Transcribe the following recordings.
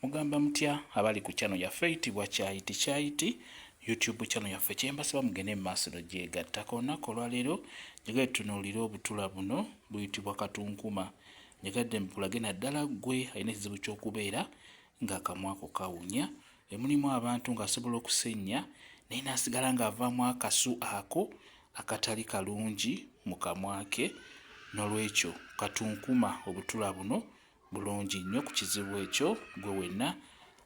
Mugamba mutya abali ku channel yaffe eyitibwa Kyayiti Kyayiti YouTube channel yaffe kyembasaba mugende mu maaso nogyegattako. Olunaku olwaleero njagadde tutunuulire obutula buno buyitibwa katunkuma. Njagadde mbulage naddala ggwe alina ekizibu ky'okubeera ng'akamwa ko kawunya. Mulimu abantu ng'asobola okusennya naye n'asigala ng'avaamu akasu ako akatali kalungi mu kamwa ke. Noolwekyo katunkuma obutula buno bulungi nnyo ku kizibu ekyo gwe wenna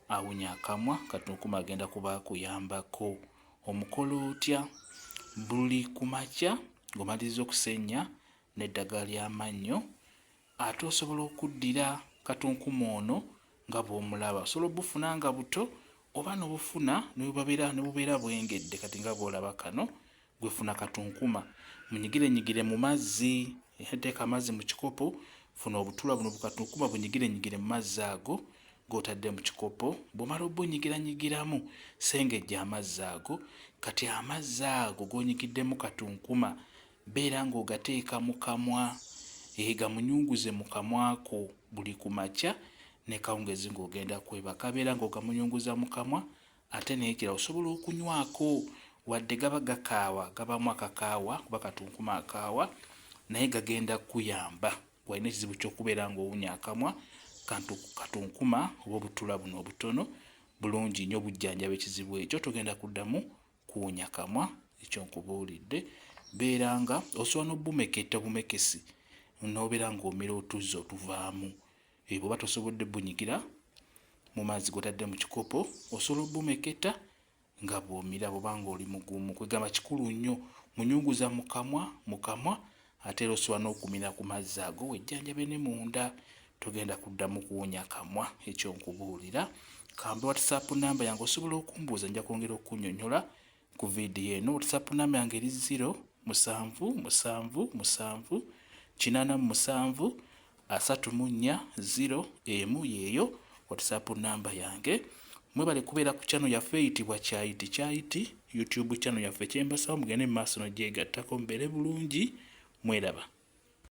awunya akamwa katunkuma agenda kuba akuyambako. Omukola otya? Buli ku makya ng'omaliriza okusennya n'eddagala ly'amannyo ate osobola okuddira katunkuma ono nga bw'omulaba. Osobola obufuna nga buto oba n'obufuna ne bubeera bwengedde kati nga bw'olaba kano. Gwe funa katunkuma munyigirenyigire mu mazzi, teeka amazzi mu kikopo, funa obutula buno bukatunkuma bunyigirenyigire mu mazzi ago g'otadde mu kikopo. Bw'omala obunyigiranyigiramu sengejja amazzi ago. Kati amazzi ago g'onyigiddemu katunkuma beera ng'ogateeka mu kamwa, gamunyunguze mu kamwa ko buli ku makya ne kawungeezi ng'ogenda kwebaka. Beera ng'ogamunyunguza mu kamwa Ate n'ekirala osobola okunywako wadde gaba gakaawa, gabaamu akakaawa kuba katunkuma akaawa naye gagenda kukuyamba walina ekizibu ky'okubeera ng'owunya akamwa kantu katunkuma oba obutula buno obutono bulungi nnyo bujjanjaba ekizibu ekyo togenda kuddamu kuwunya kamwa ekyo nkubuulidde beera nga osobola n'obumeketa obumekesi n'obeera ng'omira otuzzi otuvaamu Bw'oba tosobodde bunyigira mu mazzi g'otadde mu kikopo, osobola obumeketa nga bw'omira bw'oba ng'oli mugumu. Kwegamba kikulu nnyo munyunguza mu kamwa mu kamwa ate era osobola n'okumira ku mazzi ago wejjanjabe ne munda togenda kuddamu kuwunya kamwa ekyo nkubuulira. Kambe WhatsApp namba yange osobola okumbuuza nja kwongera okukunyonyola ku vidiyo eno. WhatsApp namba yange eri 0 7 7 7 87 34 0 emu yeeyo WhatsApp namba yange. Mwebale kubeera ku channel yaffe eyitibwa Kyayiti Kyayiti YouTube channel yaffe kyembasaba mugende mu maaso nogyegattako mubeere bulungi mweraba.